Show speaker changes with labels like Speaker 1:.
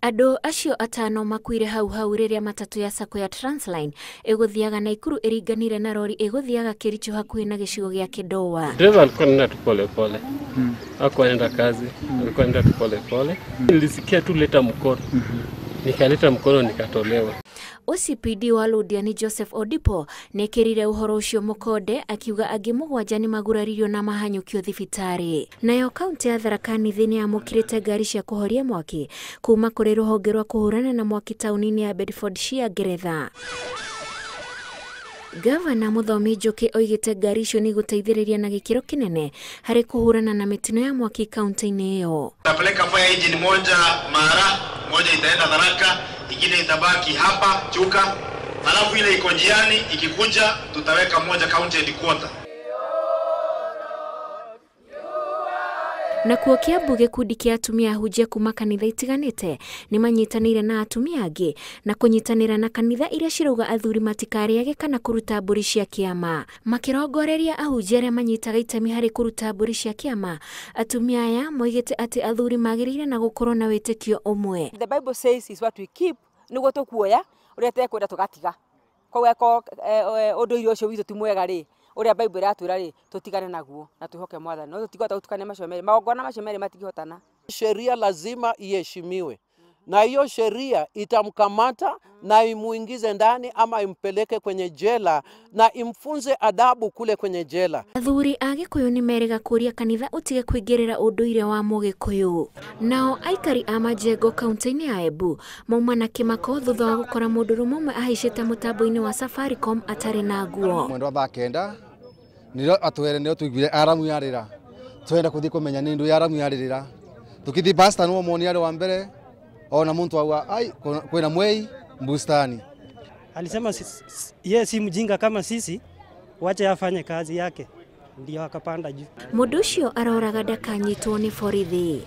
Speaker 1: Andũ acio atano makuire hau hau rĩrĩa matatũ ya sacco ya Transline ĩgũthiaga Naikuru ĩringanire na rori ĩgũthiaga Kericho hakuhĩ na gĩcigo gĩa Kĩndowa.
Speaker 2: Dereva alikuwa anaenda tu pole pole. Hakuwa anaenda kazi, alikuwa anaenda tu pole pole. Nilisikia tu leta mkono. Nikaleta mkono nikatolewa.
Speaker 1: OCPD wa Londiani Joseph Odipo nĩekĩrire ũhoro ũcio mũkonde akiuga angĩ 7 nĩ maguraririo na mahanyũkio thibitarĩ. Nayo kaunti ya Tharaka Nithi nĩ yamũkĩrĩte ngari cia kũhoria mwaki kuma kũrĩ rũhonge rwa kũhũrana na mwaki taũni-inĩ ya Bedfordshire, Ngeretha. Gavana Muthomi Njuki oigĩte ngari icio nĩ igũteithĩrĩria na gĩkĩro kĩnene harĩ kũhũrana na mĩtino ya mwaki kaunti-inĩ ĩyo.
Speaker 3: Tutapeleka fire engine moja Mara, moja itaenda Tharaka, ingine itabaki hapa Chuka, halafu ile iko njiani ikikuja tutaweka moja county headquarter.
Speaker 1: Na kuo Kiambu gĩkundi kĩa atumia ahunjia kuma kanitha itiganĩte nĩ manyitanĩire na atumia angĩ na kũnyitanĩra na kanitha iria cirauga athuri matikarĩage kana kũruta mbũri cia kĩama. Makĩrongoreria ahunjia arĩa manyitaga itemi harĩ kũruta mbũri cia kĩama, atumia aya moigĩte atĩ athuri magĩrĩire na gũkorwo na wĩtĩkio ũmwe.
Speaker 4: The Bible says is what we keep, nĩguo tũkuoya ũrĩa tekwenda tũgatiga. Koguo eko ũndũire ũcio witũ ti mwega rĩ, ũrĩa Bible ĩratwĩra rĩ, tũtigane naguo na twĩhoke Mwathani. No tũtigota gũtukania macio merĩ, magongona macio merĩ matingĩhotana.
Speaker 5: Sheria lazima iheshimiwe, na hiyo sheria itamkamata na imuingize ndani ama impeleke kwenye jela na imfunze adabu kule kwenye jela.
Speaker 1: Athuri a Gĩkũyũ nĩ merĩga kũũria kanitha ũtige kũingĩrĩra ũndũire wa Mũgĩkũyũ. Nao aikari a Majengo kaunti-inĩ ya Embu mauma na kĩmako thutha wa gũkora mũndũrũme ũmwe ahaicĩte mũtambo-inĩ wa Safaricom atarĩ na nguo.
Speaker 6: Mwendo wa thaa 9 nĩrĩo atwere nĩrĩo tũiguire aramu yarĩra, twenda kũthiĩ kũmenya nĩ ndũ ya aramu yarĩrĩra. Tũkĩthiĩ Basta nĩwe muoni arĩ wa mbere ona muntu auga ai kwina mwei bustani.
Speaker 7: Alisema yeye si mjinga kama sisi, wacha afanye kazi yake, ndio akapanda juu.
Speaker 1: Mũndũ ũcio aroraga ndakanyitwo nĩ borithi.